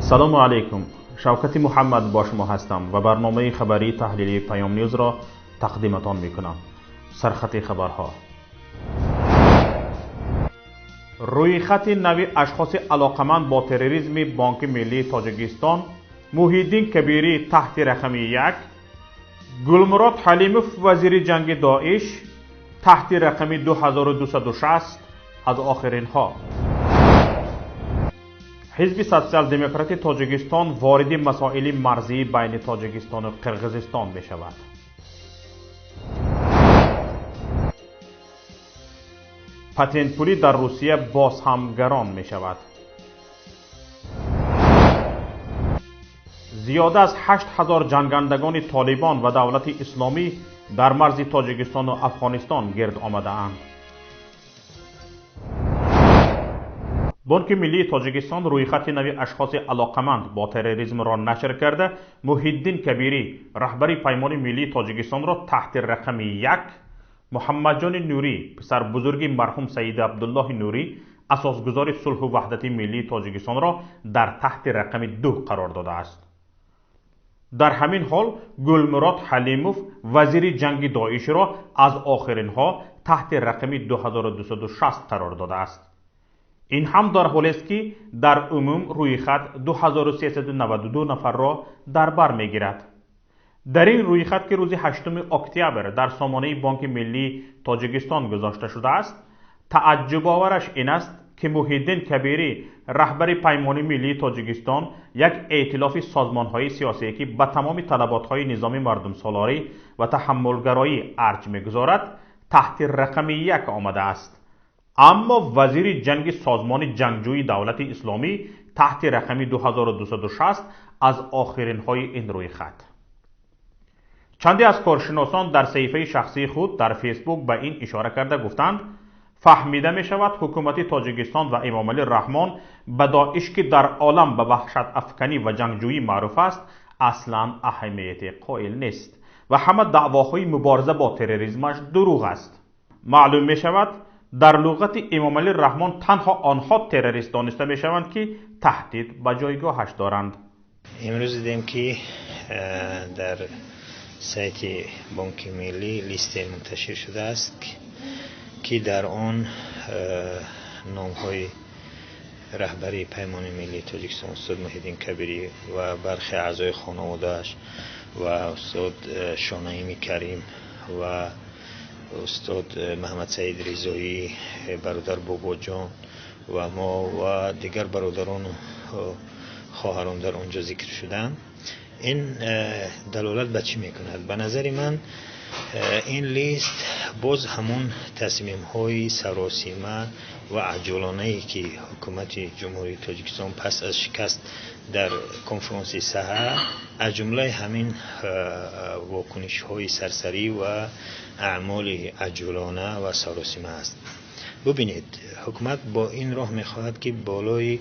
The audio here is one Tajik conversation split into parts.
Салому алайкум. Шавкати Муҳаммад бо шумо ҳастам ва барномаи хабарии таҳлилии Паём Ньюзро тақдиматон мекунам. Сархати хабарҳо. Рӯйхати нави ашхоси алоқаманд бо терроризми Бонки Миллии Тоҷикистон: Муҳиддин Кабирӣ таҳти рақами 1, Гулмурод Ҳалимов вазири ҷанги Доиш таҳти рақами 2260 аз охиринҳо. Ҳизби Социал-демократи Тоҷикистон вориди масоили марзии байни Тоҷикистону Қирғизистон мешавад. Патентпулӣ дар Русия боз ҳам гарон мешавад. Зиёда аз 8000 ҷангандагони Толибон ва давлати исломӣ дар марзи Тоҷикистону Афғонистон гирд омадаанд. Бонки Миллии Тоҷикистон рӯйхати нави ашхоси алоқаманд бо терроризмро нашр карда, Муҳиддин Кабирӣ, раҳбари Паймони Миллии Тоҷикистонро таҳти рақами 1, Муҳаммадҷони Нурӣ, писарбузурги марҳум Саид Абдуллоҳи Нурӣ, асосгузори сулҳу ваҳдати миллии Тоҷикистонро дар таҳти рақами 2 қарор додааст. Дар ҳамин ҳол Гулмурод Ҳалимов, вазири ҷанги Доишро аз охиринҳо таҳти рақами 2260 қарор додааст. Ин ҳам дар ҳолест, ки дар умум рӯйхат 2392 нафарро дар бар мегирад. Дар ин рӯйхат, ки рӯзи 8 октябр дар сомонаи Бонки Миллии Тоҷикистон гузошта шудааст, тааҷҷубовараш ин аст, ки Муҳиддин Кабирӣ, раҳбари Паймони Миллии Тоҷикистон, як эътилофи созмонҳои сиёсие, ки ба тамоми талаботҳои низоми мардумсолорӣ ва таҳаммулгароӣ арҷ мегузорад, таҳти рақами 1 омадааст. Аммо вазири ҷанги созмони ҷангҷӯи давлати исломӣ таҳти рақами 2260 аз охиринҳои ин рӯйхат. Чанде аз коршиносон дар саҳифаи шахсии худ дар Фейсбук ба ин ишора карда гуфтанд: фаҳмида мешавад, ҳукумати Тоҷикистон ва Эмомалӣ Раҳмон ба Доиш, ки дар олам ба ваҳшатафканӣ ва ҷангҷӯӣ маъруф аст, аслан аҳамияте қоил нест ва ҳама даъвоҳои мубориза бо терроризмаш дурӯғ аст. Маълум мешавад, дар луғати Эмомалӣ Раҳмон танҳо онҳо террорист дониста мешаванд, ки таҳдид ба ҷойгоҳаш доранд. Имрӯз дидем, ки дар сайти Бонки Миллӣ листе мунташир шудааст, ки дар он номҳои раҳбари Паймони Миллии Тоҷикистон устод Муҳиддин Кабирӣ ва бархе аъзои хонаводааш ва устод Шонаими Карим ва устод Маҳмадсаид Ризоӣ, бародар Бобоҷон ва мо ва дигар бародарону хоҳарон дар он ҷо зикр шуданд. Ин далолат ба чӣ мекунад? Ба назари ман, ин лист боз ҳамон тасмимҳои саросима ва аҷулонае, ки ҳукумати Ҷумҳурии Тоҷикистон пас аз шикаст дар конфронси Саҳа, аз ҷумлаи ҳамин вокунишҳои сарсарӣ ва аъмоли аҷулона ва саросима аст. Бубинед, ҳукумат бо ин роҳ мехоҳад, ки болои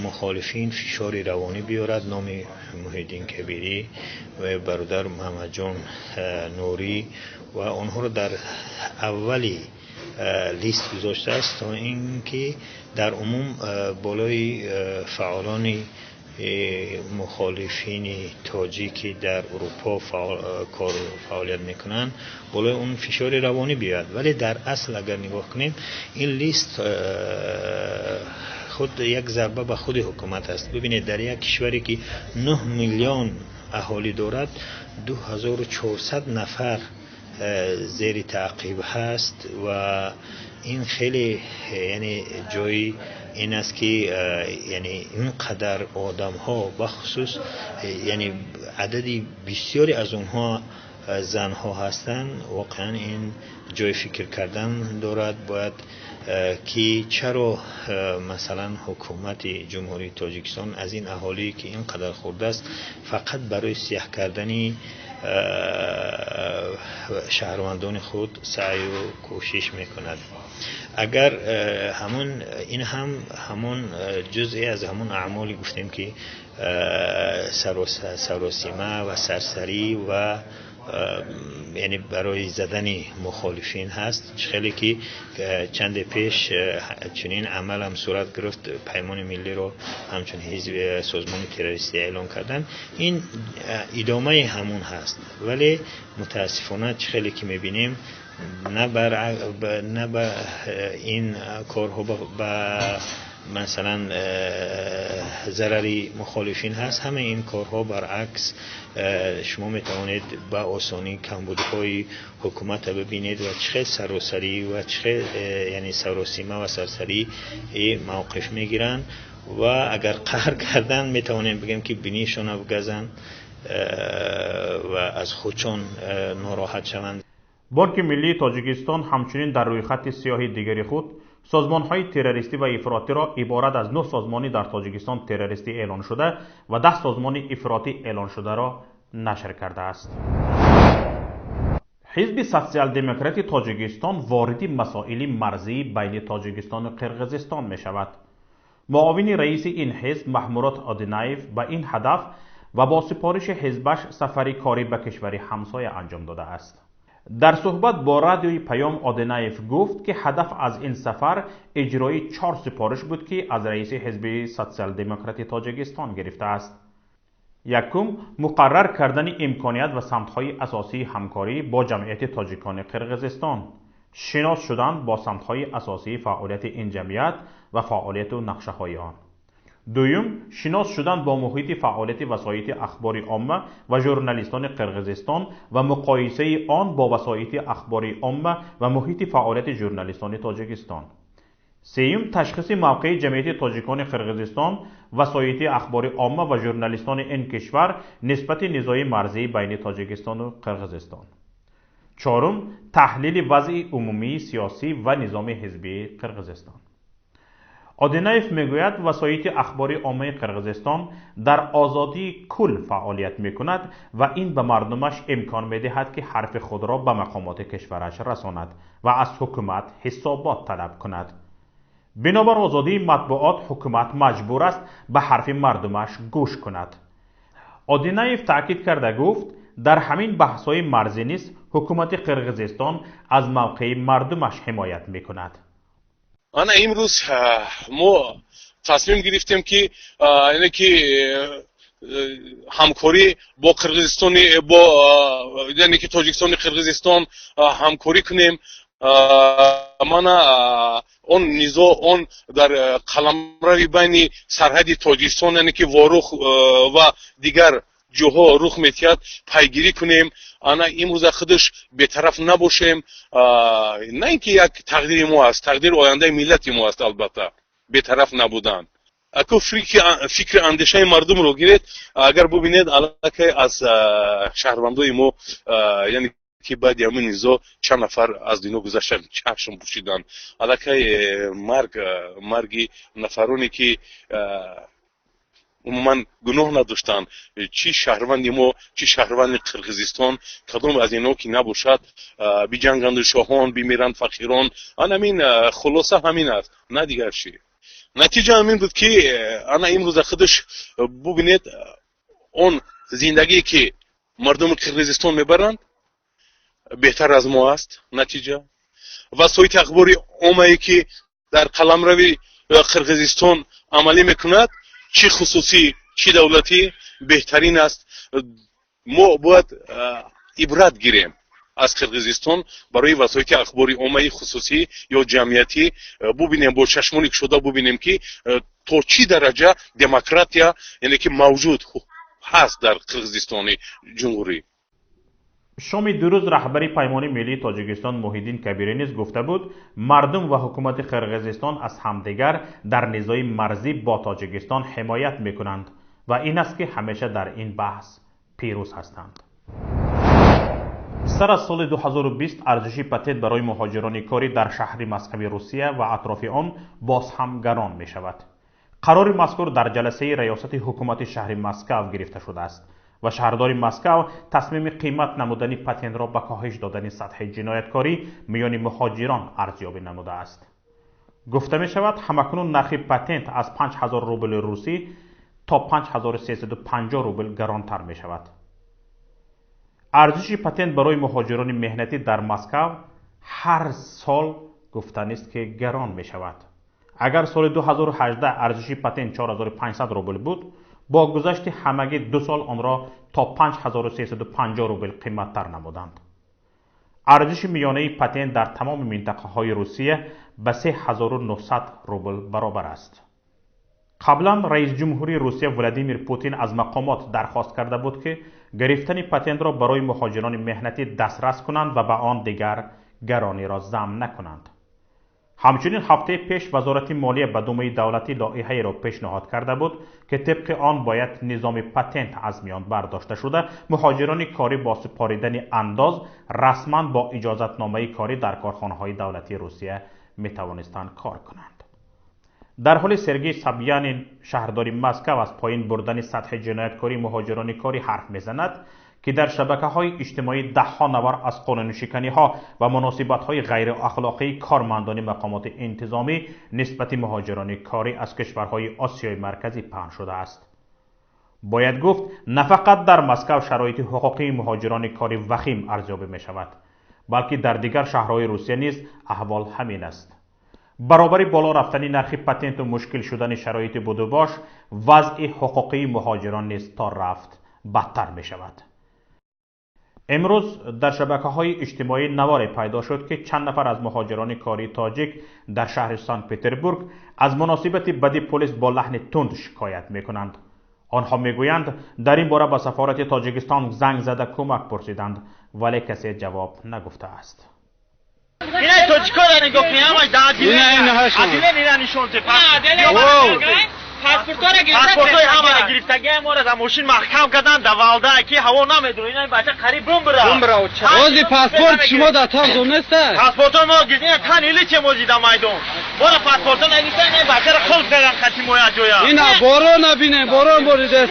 мухолифин фишори равонӣ биёрад. Номи Муҳиддин Кабирӣ ва бародар Муҳаммадҷон Нурӣ ва онҳоро дар аввали лист гузоштааст, то ин ки дар умум болои фаъолони мухолифини тоҷикӣ дар Урупо кор фаъолият мекунанд, болои он фишори равонӣ биёяд. Вале дар асл агар нигоҳ кунем, ин лист худ як зарба ба худи ҳукумат аст. Бибинед, дар як кишваре, ки 9 миллион аҳолӣ дорад, 2400 нафар зери таъқиб ҳаст ва ин хеле, яъне ҷои ин аст, ки яъне ин қадар одамҳо, бахусус яъне адади бисёре аз онҳо занҳо ҳастанд, воқеан ин ҷои фикр кардан дорад. Бояд ки чаро масалан ҳукумати Ҷумҳурии Тоҷикистон аз ин аҳолие, ки ин қадар хурдааст, фақат барои сиёҳ кардани шаҳрвандони худ саъю кӯшиш мекунад. Агар ҳамон ин ҳам ҳамон ҷузъе аз ҳамон аъмоле гуфтем, ки саросима ва сарсарӣ ва Яъне барои задани мухолифин ҳаст. Хеле ки чанде пеш чунин амал ҳам сурат гирифт, Паймони Миллиро ҳамчун ҳизб, созмони террористӣ эълон карданд. Ин идомаи ҳамон ҳаст, вале мутаассифона чӣ хеле ки мебинем, на ба ин корҳо ба масалан зарари мухолифин ҳаст. Ҳамаи ин корҳо баръакс, шумо метавонед ба осонӣ камбудҳои ҳукуматро бибинед ва чӣ хел саросарӣ ва чӣ хел, яъне саросима ва сарсарӣ мавқиф мегиранд ва агар қаҳр кардан, метавонем бигӯем ки бинишона бигазанд ва аз худшон нороҳат шаванд. Бонки Миллии Тоҷикистон ҳамчунин дар рӯйхати сиёҳи дигари худ созмонҳои террористӣ ва ифротиро иборат аз 9 созмони дар Тоҷикистон террористӣ эълоншуда ва 10 созмони ифротӣ эълоншударо нашр кардааст. Ҳизби Социал-демократи Тоҷикистон вориди масоили марзии байни Тоҷикистону Қирғизистон мешавад. Муовини раиси ин ҳизб Маҳмурод Одинаев ба ин ҳадаф ва бо супориши ҳизбаш сафари корӣ ба кишвари ҳамсоя анҷом додааст. Дар суҳбат бо радиои Паём Одинаев гуфт, ки ҳадаф аз ин сафар иҷрои чор супориш буд, ки аз раиси ҳизби Социал-демократи Тоҷикистон гирифтааст. Якум, муқаррар кардани имконият ва самтҳои асосии ҳамкорӣ бо ҷамъияти тоҷикони Қирғизистон, шинос шудан бо самтҳои асосии фаъолияти ин ҷамъият ва фаъолияту нақшаҳои он. Дуюм, шинос шудан бо муҳити фаъолияти васоити ахбори омма ва журналистони Қирғизистон ва муқоисаи он бо васоити ахбори омма ва муҳити фаъолияти журналистони Тоҷикистон. Сеюм, ташхиси мавқеи ҷамъияти тоҷикони Қирғизистон, васоити ахбори омма ва журналистони ин кишвар нисбати низои марзии байни Тоҷикистону Қирғизистон. Чорум, таҳлили вазъи умумии сиёсӣ ва низоми ҳизбии Қирғизистон. Одинаев мегӯяд, васоити ахбори оммаи Қирғизистон дар озодии кул фаъолият мекунад ва ин ба мардумаш имкон медиҳад, ки ҳарфи худро ба мақомоти кишвараш расонад ва аз ҳукумат ҳисобот талаб кунад. Бинобар озодии матбуот ҳукумат маҷбур аст ба ҳарфи мардумаш гӯш кунад. Одинаев таъкид карда гуфт, дар ҳамин баҳсҳои марзӣ низ ҳукумати Қирғизистон аз мавқеи мардумаш ҳимоят мекунад. Ана имрӯз мо тасмим гирифтем, ки яъне ки ҳамкорӣ бо Қирғизистони, бо яъне ки Тоҷикистони Қирғизистон ҳамкорӣ кунем. Мана он низо, он дар қаламрави байни сарҳади Тоҷикистон, яъне ки Ворух ва дигар ҷоҳо рух метиҳад, пайгирӣ кунем. Ана имрӯза худаш бетараф набошем. На ин ки як тақдири мо аст, тақдири ояндаи миллати мо аст. Албатта, бетараф набудан. Аку фикри андешаи мардумро гиред, агар бубинед, аллакай аз шаҳрвандои мо, яъне ки баъди ҳамин низо чанд нафар аз дунё гузаштанд, чашм пӯшиданд. Аллакай марг, марги нафароне ки умуман гуноҳ надоштанд, чӣ шаҳрванди мо, чӣ шаҳрванди Қирғизистон, кадом аз инҳо ки набошад, биҷанганду шоҳон, бимиранд фақирон. Ана ҳамин хулоса ҳамин аст, на дигар чӣ. Натиҷа ҳамин буд, ки ана имрӯза худаш бубинед, он зиндагие ки мардуми Қирғизистон мебаранд, беҳтар аз мо аст. Натиҷа, васоити ахбори оммае ки дар қаламрави Қирғизистон амалӣ мекунад, чӣ хусусӣ, чӣ давлатӣ, беҳтарин аст. Мо бояд ибрат гирем аз Қирғизистон барои васоити ахбори оммаи хусусӣ ё ҷамъиятӣ. Бубинем, бо чашмони кушода бубинем, ки то чӣ дараҷа демократия, яъне ки мавҷуд ҳаст дар Қирғизистони ҷумҳурӣ. Шоми дирӯз раҳбари Паймони Миллии Тоҷикистон Муҳиддин Кабирӣ низ гуфта буд, мардум ва ҳукумати Қирғизистон аз ҳамдигар дар низои марзӣ бо Тоҷикистон ҳимоят мекунанд ва ин аст, ки ҳамеша дар ин баҳс пирӯз ҳастанд. Сар аз соли 2020 арзиши патент барои муҳоҷирони корӣ дар шаҳри Москави Русия ва атрофи он боз ҳам гарон мешавад. Қарори мазкур дар ҷаласаи раёсати ҳукумати шаҳри Москав гирифта шудааст ва шаҳрдори Москав тасмими қимат намудани патентро ба коҳиш додани сатҳи ҷинояткорӣ миёни муҳоҷирон арзёбӣ намудааст. Гуфта мешавад, ҳамакнун нархи патент аз 5000 рубли русӣ то 5350 рубл гаронтар мешавад. Арзиши патент барои муҳоҷирони меҳнатӣ дар Москав ҳар сол гуфтанист, ки гарон мешавад. Агар соли 2018 арзиши патент 4500 рубл буд, бо гузашти ҳамагӣ 2 сол онро то 5350 рубл қиматтар намуданд. Арзиши миёнаи патент дар тамоми минтақаҳои Русия ба 3900 рубл баробар аст. Қаблан раисҷумҳури Русия Владимир Путин аз мақомот дархост карда буд, ки гирифтани патентро барои муҳоҷирони меҳнатӣ дастрас кунанд ва ба он дигар гарониро зам накунанд. Ҳамчунин ҳафтаи пеш Вазорати молия ба Думаи давлатӣ лоиҳаеро пешниҳод карда буд, ки тибқи он бояд низоми патент аз миён бардошта шуда, муҳоҷирони корӣ бо супоридани андоз расман бо иҷозатномаи корӣ дар корхонаҳои давлатии Русия метавонистанд кор кунанд. Дар ҳоли Сергей Собянин, шаҳрдори Москав, аз поин бурдани сатҳи ҷинояткории муҳоҷирони корӣ ҳарф мезанад, ки дар шабакаҳои иҷтимоӣ даҳҳо навар аз қонуншиканиҳо ва муносибатҳои ғайриахлоқии кормандони мақомоти интизомӣ нисбати муҳоҷирони корӣ аз кишварҳои Осиёи Марказӣ паҳн шудааст. Бояд гуфт, на фақат дар Москав шароити ҳуқуқии муҳоҷирони корӣ вахим арзёбӣ мешавад, балки дар дигар шаҳрҳои Русия низ аҳвол ҳамин аст. Баробари боло рафтани нархи патенту мушкил шудани шароити будубош, вазъи ҳуқуқии муҳоҷирон низ то рафт бадтар мешавад. Имрӯз дар шабакаҳои иҷтимоӣ наворе пайдо шуд, ки чанд нафар аз муҳоҷирони кории тоҷик дар шаҳри Санкт-Петербург аз муносибати бади полис бо лаҳни тунд шикоят мекунанд. Онҳо мегӯянд, дар ин бора ба сафорати Тоҷикистон занг зада кӯмак пурсиданд, вале касе ҷавоб нагуфтааст. Ина тоҷикоро нигоҳ кунед, ҳамаш даадилен ина нишон те. Паспортҳоро гирифта, паспортҳои ҳамаро гирифтагиам моро дар мошин маҳкам кардан, дар валда ки ҳаво намедур. Ина бача қариб бумбира. Бумбира. Ози паспорт шумо дар тан нест? Паспортҳои мо гирифта, тан иличе мо зида майдон. Моро паспортҳо нагирифта, ина бачаро қулф кардан хати моя ҷоя. Ина борон набинем, борон борида.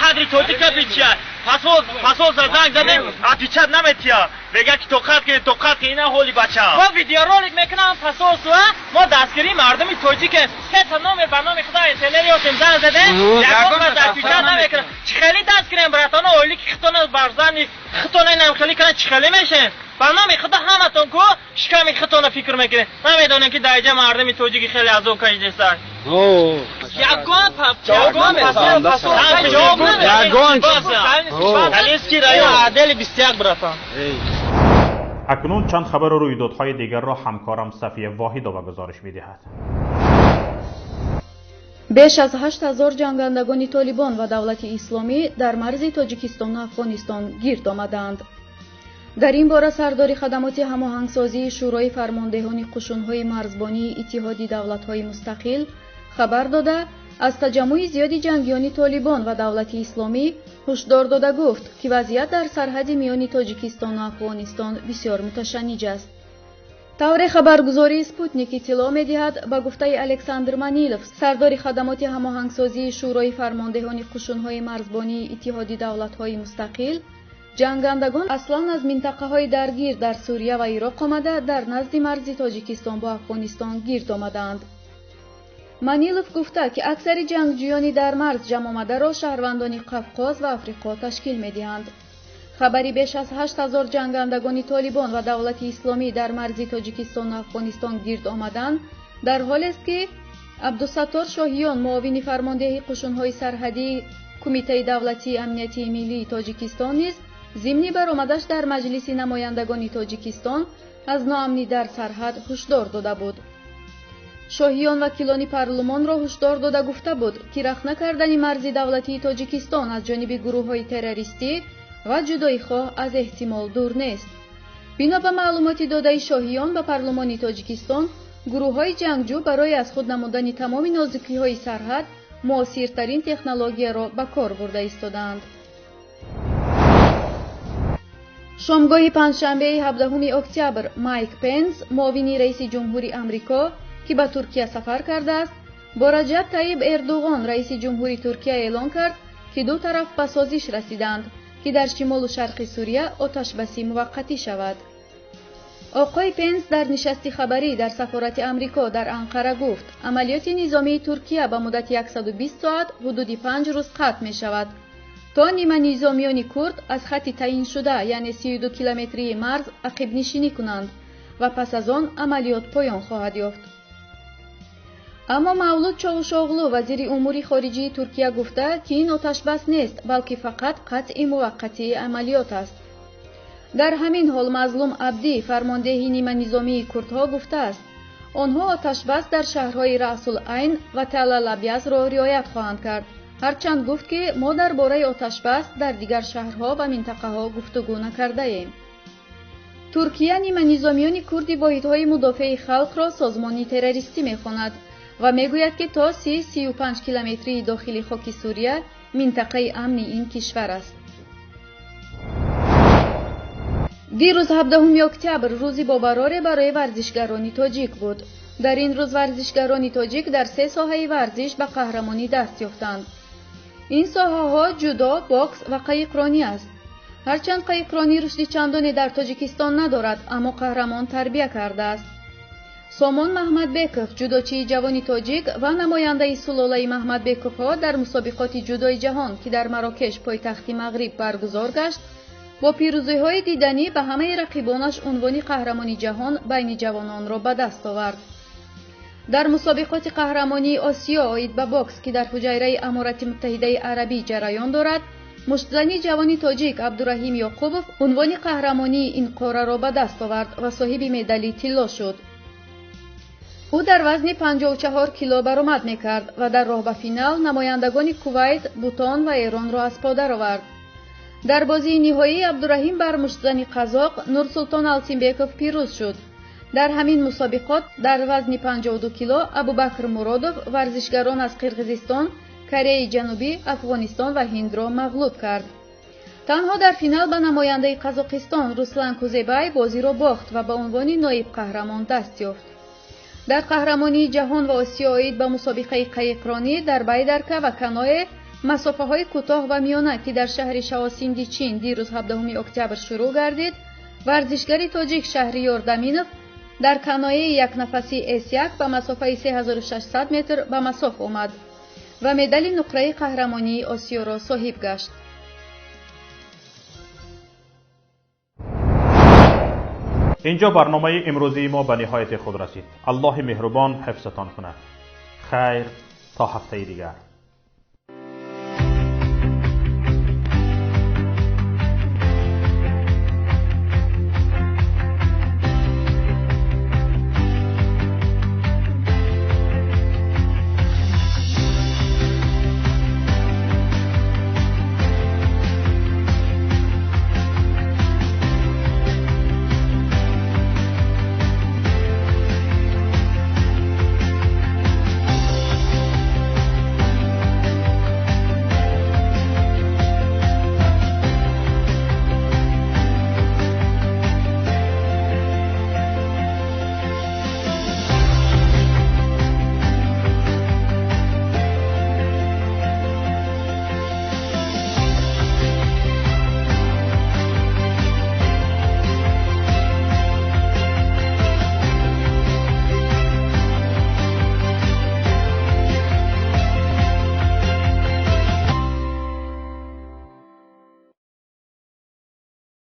Қадри тоҷика бичия. Пасол занг задем, отвечать наметия. Мега ки тоқат кунед, тоқат кунед, ина ҳоли бача. Мо видеоролик мекунам пасолсуа, мо дастгирии мардуми тоҷикем. Сета номер ба номи худо интернет ёфтем, занг задем, ягон кас отвечать намекунад. Чӣ хеле даст кунем, братано, оили ки хитона барзани, хитона инам хеле кунад, чӣ хеле мешем? Ба номи худо ҳаматон ку шиками хитона фикр мекунед. Намедонем ки дар инҷа мардуми тоҷики хеле азоб кашидастанд. Ягон Калинский район, отдели 21, братан. Акнун чанд хабару рӯйдодҳои дигарро ҳамкорам Сафия Воҳидова гузориш медиҳад. Беш аз 8000 ҷангандагони Толибон ва давлати исломӣ дар марзи Тоҷикистону Афғонистон гирд омадаанд. Дар ин бора сардори хадамоти ҳамоҳангсозии Шӯрои фармондеҳони қушунҳои марзбонии Иттиҳоди давлатҳои мустақил хабар дода, аз таҷаммуи зиёди ҷангиёни Толибон ва давлати исломӣ ҳушдор дода гуфт, ки вазъият дар сарҳади миёни Тоҷикистону Афғонистон бисёр муташанниҷ аст. Тавре хабаргузории Спутник иттилоъ медиҳад, ба гуфтаи Александр Манилов, сардори хадамоти ҳамоҳангсозии Шӯрои фармондеҳони қушунҳои марзбонии Иттиҳоди давлатҳои мустақил, ҷангандагон аслан аз минтақаҳои даргир дар Сурия ва Ироқ омада, дар назди марзи Тоҷикистон бо Афғонистон гирд омадаанд. Манилов гуфта, ки аксари ҷангҷӯёни дар марз ҷамъомадаро шаҳрвандони Қавқоз ва Африқо ташкил медиҳанд. Хабари беш аз 8000 ҷангандагони Толибон ва давлати исломӣ дар марзи Тоҷикистону Афғонистон гирд омадан дар ҳолест, ки Абдусаттор Шоҳиён, муовини фармондеҳи қушунҳои сарҳадии Кумитаи давлатии амниятии миллии Тоҷикистон низ зимни баромадаш дар Маҷлиси намояндагони Тоҷикистон аз ноамнӣ дар сарҳад ҳушдор дода буд. Шоҳиён вакилони парлумонро ҳушдор дода гуфта буд, ки рахна кардани марзи давлатии Тоҷикистон аз ҷониби гурӯҳҳои террористӣ ва ҷудоихоҳ аз эҳтимол дур нест. Бино ба маълумоти додаи шоҳиён ба парлумони Тоҷикистон, гурӯҳҳои ҷангҷӯ барои аз худ намудани тамоми нозукиҳои сарҳад муосиртарин технологияро ба кор бурда истодаанд. Шомгоҳи панҷшанбеи 17 октябр Майк Пенс, муовини раиси ҷумҳури Амрико, ки ба Туркия сафар кардааст, бо Раҷаб Таиб Эрдуғон, раиси ҷумҳури Туркия, эълон кард, ки ду тараф ба созиш расиданд, ки дар шимолу шарқи Сурия оташбасӣ муваққатӣ шавад. Оқои Пенс дар нишасти хабарӣ дар сафорати Амрико дар Анқара гуфт, амалиёти низомии Туркия ба муддати 120 соат ҳудуди 5 рӯз қатъ мешавад, то ниманизомиёни курд аз хатти таъиншуда, яъне 32 километрии марз ақибнишинӣ кунанд ва пас аз он амалиёт поён хоҳад ёфт. Аммо Мавлуд Човушоғлу, вазири умури хориҷии Туркия, гуфта, ки ин оташбас нест, балки фақат қатъи муваққатии амалиёт аст. Дар ҳамин ҳол Мазлум Абдӣ, фармондеҳи ниманизомии курдҳо, гуфтааст, онҳо оташбас дар шаҳрҳои Раъсул-Айн ва Талал-Абязро риоят хоҳанд кард. Ҳарчанд гуфт, ки мо дар бораи оташбас дар дигар шаҳрҳо ва минтақаҳо гуфтугӯ накардаем. Туркия ниманизомиёни курди воҳидҳои мудофиаи халқро созмони террористӣ мехонад ва мегӯяд, ки то 30-35 километрии дохили хоки Сурия минтақаи амни ин кишвар аст. Дирӯз, 17 октябр, рӯзи бобароре барои варзишгарони тоҷик буд. Дар ин рӯз варзишгарони тоҷик дар се соҳаи варзиш ба қаҳрамонӣ даст ёфтанд. Ин соҳаҳо ҷудо, бокс ва қайиқронӣ аст. Ҳарчанд қайиқронӣ рушди чандоне дар Тоҷикистон надорад, аммо қаҳрамон тарбия кардааст. Сомон Маҳмадбеков, ҷудочии ҷавони тоҷик ва намояндаи сулолаи Маҳмадбековҳо, дар мусобиқоти ҷудои ҷаҳон, ки дар Марокеш, пойтахти Мағриб, баргузор гашт, бо пирӯзиҳои диданӣ ба ҳамаи рақибонаш унвони қаҳрамони ҷаҳон байни ҷавононро ба даст овард. Дар мусобиқоти қаҳрамонии Осиё оид ба бокс, ки дар ҳуҷайраи Аморати Муттаҳидаи Арабӣ ҷараён дорад, муштзани ҷавони тоҷик Абдураҳим Ёқубов унвони қаҳрамонии ин қораро ба даст овард ва соҳиби медали тилло шуд. Ӯ дар вазни 54 кило баромад мекард ва дар роҳ ба финал намояндагони Кувайт, Бутон ва Эронро аз по даровард. Дар бозии ниҳоӣ Абдураҳим бар муштзани қазоқ Нурсултон Алтинбеков пирӯз шуд. Дар ҳамин мусобиқот дар вазни 52 кило Абубакр Муродов варзишгарон аз Қирғизистон, Кореяи Ҷанубӣ, Афғонистон ва Ҳиндро мағлуб кард. Танҳо дар финал ба намояндаи Қазоқистон Руслан Кузебай бозиро бохт ва ба унвони ноиб қаҳрамон даст ёфт. Дар қаҳрамонии ҷаҳон ва Осиё оид ба мусобиқаи қайиқронӣ дар байдарка ва каноэ масофаҳои кӯтоҳ ва миёна, ки дар шаҳри Шаосинги Чин дирӯз, 17 октябр, шурӯъ гардид, варзишгари тоҷик Шаҳриёр Даминов дар каноэи якнафасӣ С1 ба масофаи 3600 метр ба масоф омад ва медали нуқраи қаҳрамонии Осиёро соҳиб гашт. Инҷо барномаи имрӯзии мо ба ниҳояти худ расид. Аллоҳи меҳрубон ҳифзатон кунад. Хайр, то ҳафтаи дигар.